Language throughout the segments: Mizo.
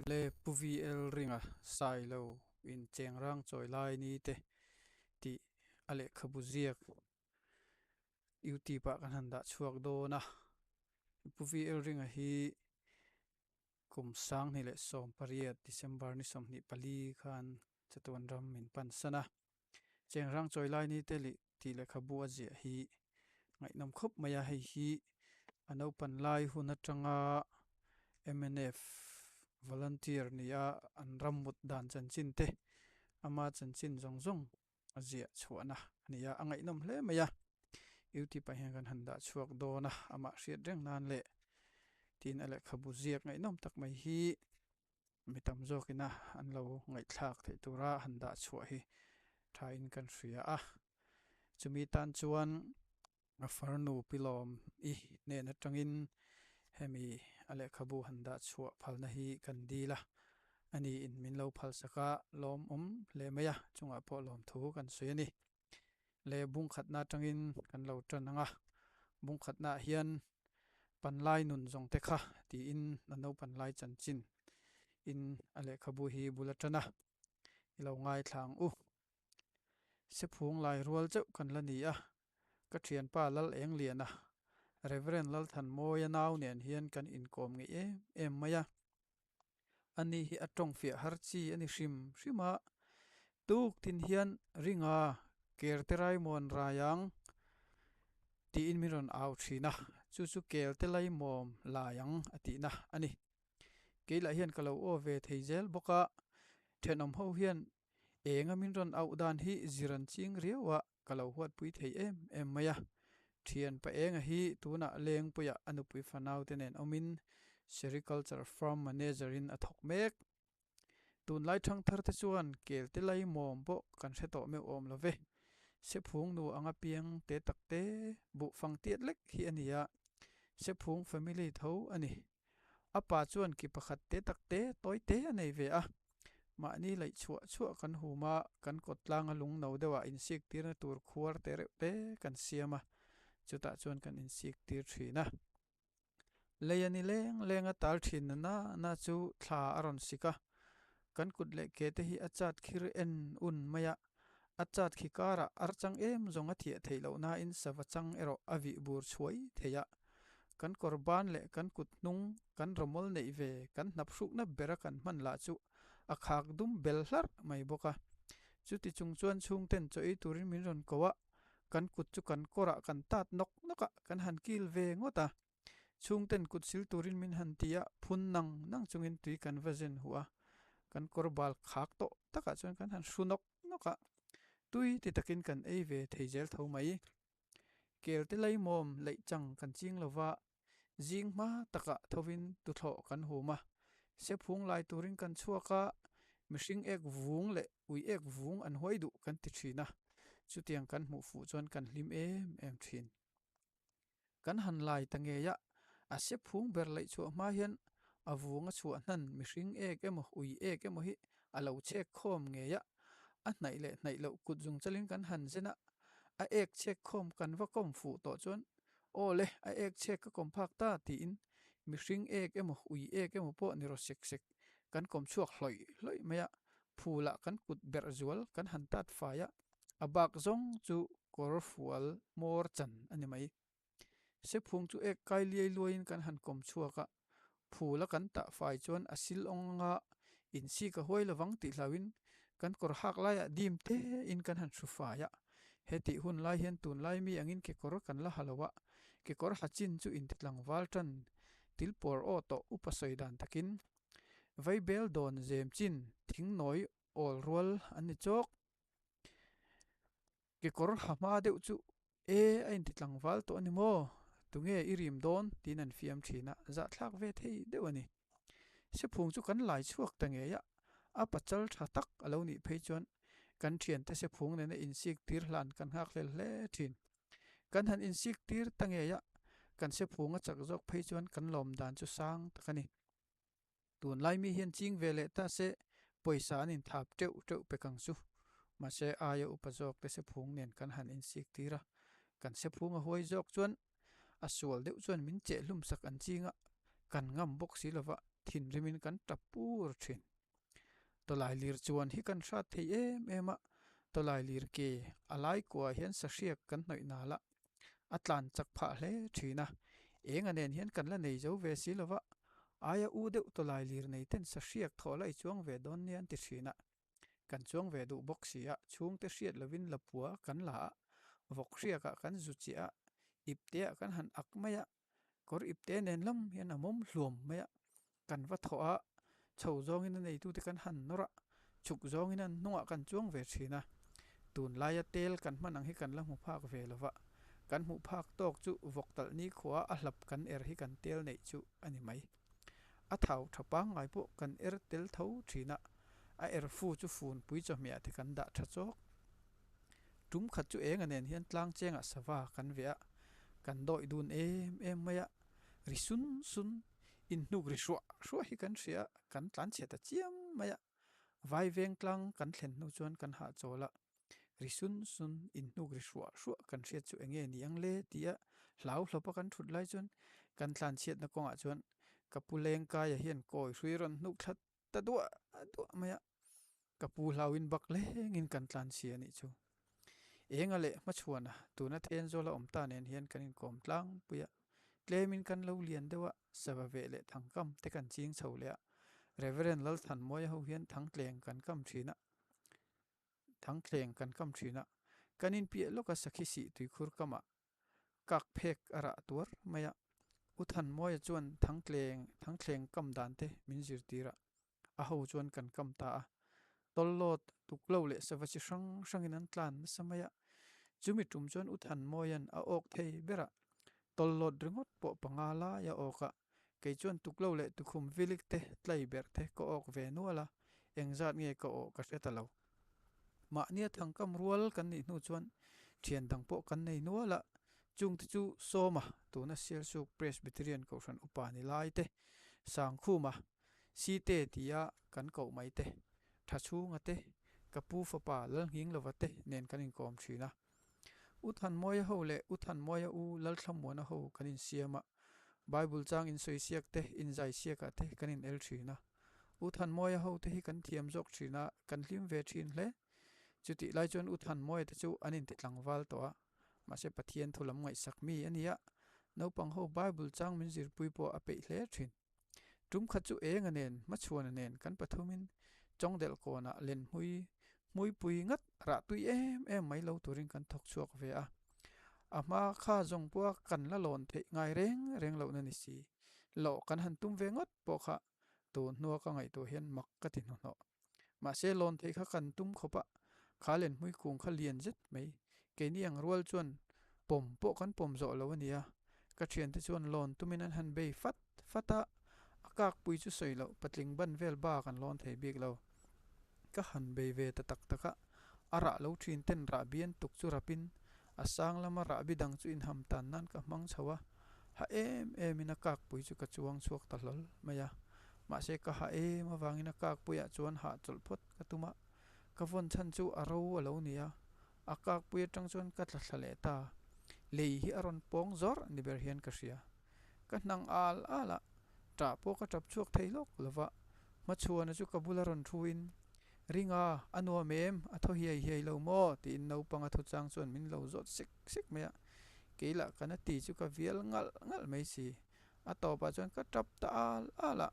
Le Pu VL Ringa Sailo in Chengrang chawi lai ni te tih a lehkhabu ziak YouTube ah kan han dah chhuak dawn a. Pu VL Ringa hi kum 2018 December ni 24 khan chatuan ram min pan san a. Chengrang chawi lai ni te leh tih lehkhabu a ziah hi ngaihnawm khawp mai a, hei hi a naupan lai hun atanga mnf volunteer nia an ram mut dan chanchin te ama chanchin zawng zawng a ziah chhuahna a ni a, a ngaihnawm hle mai a, youtube ah hian kan han dah chhuak dawn a, amah hriat reng nan leh tin a lehkhabu ziak ngaihnawm tak mai hi mi tam zawkina an lo ngaihthlak theih tura han dah chhuah hi thain kan hria a, chumi tan chuan a farnu Pilawm i hnen atangin hemi a lehkhabu han dah chhuah phalna hi kan dil a, ani in min lo phalsak a lawmawm hle mai a, chungah pawh lawmthu kan sawi a ni. Le bungkhatna atangin kan lo tan ang a, bungkhatnaah hian Panlai nun zawng te kha tiin a naupanlai chanchin in a lehkhabu hi bul a tan a, i lo ngaithla ang u. Sephung lai rual chauh kan la ni a, ka thianpa Lal Engliana, Reverend Lalthanmawia nau nen hian kan inkawm ngeih em em mai a. Ani hi a tawng fiah har chi a ni hrim hrim a, tuk tin hian ringa ker te raimawn rai ang tiin min rawn au thin a, chu chu kel te laimawm lai ang a tihna a ni. Kei lah hian ka lo aw ve thei zel bawk a, thenawm ho hian enga min rawn auh dan hi zir an ching riau a, ka lo huatpui thei em em mai a. Thian pa enga hi tunah Lengpuiah a nupui fanau te nen awmin Sericulture Farm Manager in a thawk mek. Tunlai thangthar te chuan kel te lai mawm pawh kan hre tawh meuh awm lo ve. Sephung nu anga piang te tak te buh fang tiat lek hi a ni a, Sephung family tho a ni. A pa chuan ki pakhat te tak te tawi te a nei ve a, mahni laih chhuah chhuah kan hum a, kan kawt tlanga lung no deuhah insik tirna tur khuar te reuh te kan siam a, chutah chuan kan insik tir thin a. Lei a ni leng leng a tal thin na na na chu thla a rawn sik a, kan kut leh ke te hi a chat khir en un mai a, a chat khi karah ar chang em zawng a thiah theih loh nain sava chang erawh a vih bur chhuai thei a. Kan kawr ban leh kan kut hnung, kan rawmawl neih ve, kan hnap hrukna bera kan hman lah chu a khak dum bel hlarh mai bawk a. Chuti chung chuan chhungten chaw ei turin min rawn ko a, kan kut chu kan kawrah kan tat nawk nawk a, kan han kil ve ngawt a. Chhungten kut sil turin min han ti a, phun nang nang chungin tui kan va zen huh a, kan kawr bal khak tawh takah chuan kan han hru nawk nawk a, tui ti takin kan ei ve thei zel tho mai. Kel te laimawm laih chang kan ching lova, zing hma takah thovin tuthlawh kan hum a, sephung lai turin kan chhuak a, mihring ek vung leh ui ek vung an huai duh kan ti thin a, chutiang kan hmuh fuh chuan kan hlim em em thin. Kan han lai ta ngei a, a sephung ber laih chhuah hma hian a vung a chhuah hnan mihring ek emaw ui ek emaw hi a lo chhek khawm ngei a, a hnaih leh hnaih loh kut zung chalin kan han zen a, a ek chhek khawm kan va kawm fuh tawh chuan aw le a ek chhek ka kawm phak ta tiin mihring ek emaw ui ek emaw pawh ni raw sek sek kan kawm chhuak hlawih hlawih mai a, phulah kan kut berh zual kan han tat fai a, a bak zawng chu kawr fual hmawr chan a ni mai. Sephung chu ek kai liai luaiin kan han kawm chhuak a, phul a kan tah fai chuan a sil awng anga insik a huai lovang tih hlauhin kan kawr hak laiah dim te in kan han hru fai a. Hetih hun lai hian tunlai mi angin kekawr kan la ha lo a, kekawr ha chin chu intitlangval tan tilpawr aw tawh upa sawi dan takin vaibel dawn zem chin thingnawi awl rual an ni chawk. Kekawr ha hma deuh chu e a inti tlangval tawh a ni maw? Tunge i rim dawn? tiin an fiam thin a, zahthlak ve thei deuh a ni. Sephung chu kan lai chhuak ta ngei a, a pachal tha tak a lo nih phei chuan kan thiante sephung nena insik tir hlan kan nghak hlel hle thin. Kan han insik tir ta ngei a, kan sephung a chak zawk phei chuan kan lawm dan chu sang tak a ni. Tunlai mi hian ching ve leh ta se pawisa an inthap teuh teuh pek ang chu. Mahse aia upa zawk te sephung nen kan han insik tir a, kan sephung a huai zawk chuan a sual deuh chuan min cheh hlum sak an ching a, kan ngam bawk si lova thinrimin kan tap pur thin. Tawlailir chuan hi kan hrat thei em em a, tawlailir ke a lai kuah hian sahriak kan hnawih nal a, a tlan chak phah hle thin a, eng a nen hian kan la nei zo ve si lo va, aia u deuh tawlailir nei ten sahriak thawh la i chuang ve dawn nia an ti thin a, kan chuang ve duh bawk si a, chhungte hriat lovin lapua kan la a, vawk hriakah kan zu chiah a, ipteah kan han ak mai a, kawr ipte nen lam hian a mawm hluam mai a, kan va thawh a, chho zawngin a neitute kan han nawr a, chhuk zawngin an hnungah kan chuang ve thin a, tunlaia tel kan hman ang hi kan la hmu phak ve lo va, kan hmuh phak tawk chu vawk talh nikhua a hlap kan er hi kan tel neih chu a ni mai. A thau tha pangngai pawh kan er tel tho thin a, a er fu chu funpui chawhmehah te kan dah tha chawk. Tum khat chu enga nen hian tlang chengah sava kan veh a, kan dawih dun em em mai a, ri sun sun, inhnuk ri hruah hruah hi kan hria a, kan tlan chhe ta chiam mai a. Vai veng tlang kan thlen hnu chuan kan hahchawl a, ri sun sun, inhnuk ri hruah hruah kan hriat chu enge ni ang le tia hlau hlawpa kan thut lai chuan kan tlan chhiatna kawngah chuan ka pu Lengkaia hian kawi hrui rawn hnuk thla ta duah duah mai a, ka pu hlauin bak lengin kan tlan chhia a nih chu. Enga leh hmachhuana tuna Thenzawl a awm ta nen hian kan inkawm tlangpui a, tlemin kan lo lian deuh a, sava veh leh thangkam te kan ching chho leh a, Reverend Lalthanmawia ho hian thangtleng kan kam thin a. Thangthleng kan kam thin a, kan inpiah lawka sakhi sih tuikhur kamah kak phek a rah tuar mai a. U Thanmawia chuan thangtleng thangthleng kam dan te min zirtir a, a ho chuan kan kam ta a. Tawllawt, tuklo leh sava chi hrang hrangin an tlan nasa mai a. Chumi tum chuan U Thanmawia'n a awk thei ber a, tawllawt ringawt pawh panga lai a awk a. Kei chuan tuklo leh tukhum vilik te, tlai berh te ka awk ve nual a, engzat nge ka awh ka hre ta lo. Mahnia thangkam rual kan nih hnu chuan thian dang pawh kan nei nual a, chungte chu Sawma, tuna Sialsuk Presbyterian Kohhran Upa ni lai te, Sangkhuma, Site tia kan koh mai te, Thachhunga te, ka pu fapa Lalnghinglova te nen kan inkawm thin a. U Thanmawia ho leh U Thanmawia u Lalthlamuana ho kan insiam a, Bible chang insawi siak te, inzai siakah te kan in el thin a. U Thanmawia ho te hi kan thiam zawk thin a, kan hlim ve thin hle. Chutih lai chuan U Thanmawia te chu an inti tlangval tawh a, mahse Pathian thu lam ngaihsak mi a ni a, naupang ho Bible chang min zirpui pawh a peih hle thin. Tum khat chu enga nen, hmachhuana nen kan pathumin Chawngdelh kawnah lenhmui hmuipui ngat rah tui em em mai lo turin kan thawk chhuak ve a. A hma kha zawng pawha kan la lawn theih ngai reng reng lohna ni si. Lawh kan han tum ve ngawt pawh kha tun hnua ka ngaihtuah hian mak ka ti hnuhnawh. Mahse lawn theih kha kan tum khawp a, kha lenhmui kung kha lian zet mai. Keini ang rual chuan pawm pawh kan pawm zawh lo a nia. Ka thiante chuan lawn tumin an han bei fat fat a, a kakpui chu sawi loh patling ban vel bak an lawn thei bik lo. Ka han bei ve ta tak tak a, a rah lo thin ten rahbi an tuk chu rapin a sang lama rahbi dang chu inham tan nan ka hmang chho a, ha em emin a kakpui chu ka chuang chhuak ta hlawl mai a. Mahse ka ha em avangin a kakpuiah chuan hahchawlh phawt ka tum a, ka vawn chhan chu a ro a lo ni a, a kakpui atang chuan ka tla thla leh ta. Lei hi a rawn pawng zawr ni ber hian ka hria. Ka hnang al al a, ṭah pawh ka ṭap chhuak thei lawk lo va, hmachhuana chu ka bula rawn thuin, Ringa, a nuam em? A thaw hiai hiai lo maw? tiin naupanga thuchang chuan min lo zawt sek sek mai a. Kei lah ka na ti chu ka vial ngalh ngalh mai si. A tawpah chuan ka tap ta al al a.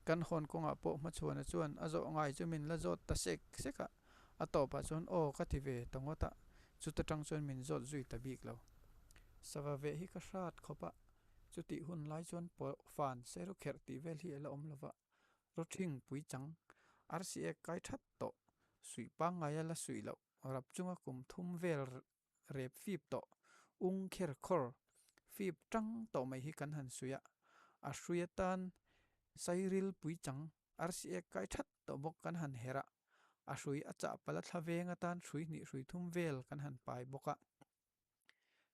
Kan hawn kawngah pawh hmachhuana chuan a zawh ngai chu min la zawt ta sek sek a. A tawpah chuan aw ka ti ve ta ngawt a, chuta tang chuan min zawt zui ta bik lo. Sava veh hi ka hrat khawp a, chutih hun lai chuan pawh fan sero kherh tih vel hi a la awm lo va. Rawthing puichang, arsi ek kai that tawh, suih pangngaia la suih loh, rap chunga kum thum vel rep fip tawh, ung kher khawr fip tang tawh mai hi kan han suih a, a hrui atan sairil puichang, arsi ek kai that tawh bawk kan han herh a, a hrui a chah palh a thla veng atan hrui hnih hrui thum vel kan han pai bawk a.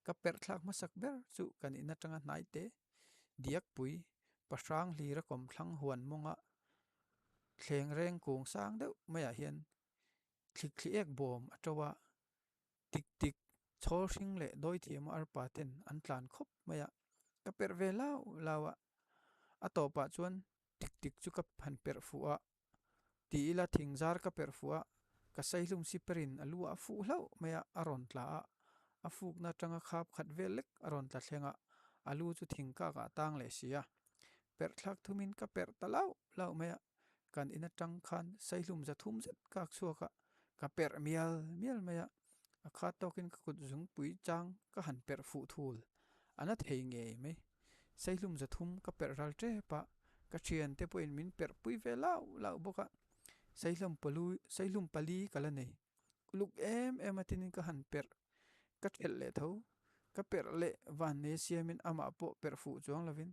Ka perh thlak hmasak ber chu kan in atanga hnai te, Diakpui, Pahrang hlira kawmthlang huan mawnga thleng reng kung sang deuh maiah hian thlikthli ek bawm a to a, tik tik chhawl hring leh dawithiama arpa ten an tlan khawp mai a, ka perh ve lau lau a, a tawpah chuan. tik tik chu ka han perh fuh a, ti ila thing zar ka perh fuh a, ka saihlum siperin a lu ah a fuh hlauh mai a, a rawn tla a, a fukna atanga khap khat vel lek a rawn tla thleng a, a lu chu thing kak ah a tang leh si a, perh thlak thumin ka perh ta lauh lauh mai a, kan in atang khan saihlum zathum zet kak chhuak a, ka perh mial mial mai a, a khat tawkin ka kut zungpui chang ka han perh fuh thul, a na thei ngei mai. Saihlum zathum ka perh ral tep a, ka thiante pawhin min perh pui ve lauh lauh bawk a, saihlum palu saihlum pali ka la nei. Uluk em em a tinin ka han perh ka thelh leh tho, ka perh leh van nei siamin amah pawh perh fuh chuang lovin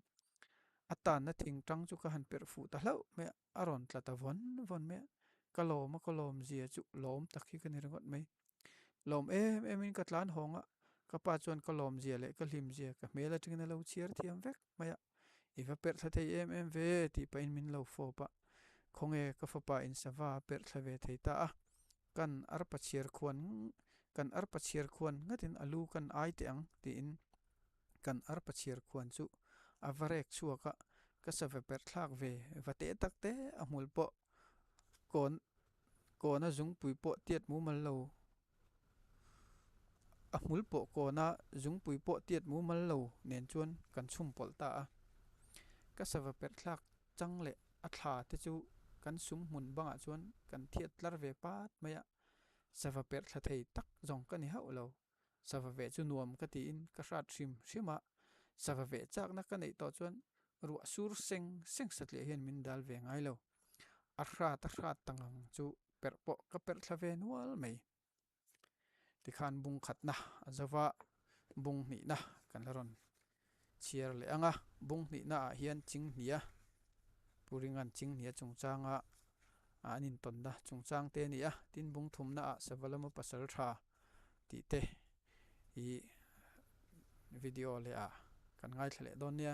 a tanna thing tang chu ka han perh fuh ta hlauh mai a, a rawn tla ta vawn vawn mai a, ka lawm a ka lawm zia chu lawm tak hi ka ni ringawt mai. Lawm em em in ka tlan hawng a, ka pa chuan ka lawm zia leh ka hlim zia ka hmel atangin a lo chhiar thiam vek mai a, I va perh thla thei em em ve tih pahin min lo fawp a, khawnge ka fapa in sava a perh thla ve thei ta a, kan arpa chhiar khuan kan arpa chhiar khuan ngatin a lu kan ai teh ang tiin kan arpa chhiar khuan chu a va rek chhuak a, ka sava perh thlak ve va teh tak te a hmul pawh kawn kawna zungpui pawh tiat mumal lo a hmul pawh kawna zungpui pawh tiat mumal lo nen chuan kan chhum pawlh ta a, ka sava perh thlak chang leh a thla te chu kan sum hmun bangah chuan kan thiat tlar ve pat mai a, sava perh thla thei tak zawng ka ni hauh lo. Sava veh chu nuam ka tiin ka hrat hrim hrim a, sava veh chakna ka neih tawh chuan ruah sur seng seng satliah hian min dal ve ngai lo. A hrat a hrat ta ngang chu perh pawh ka perh thla ve nual mai. Tikhan bung khatna a zo va, bung hnihna kan la rawn chhiar leh ang a, bung hnihna ah hian Chinghnia, Pu Ringa'n Chinghnia chungchanga an intawnna chungchang te a ni a, tin bung thumna ah Sava lama pasal tha tih te hi video leh ah kan ngaithla leh dawn nia.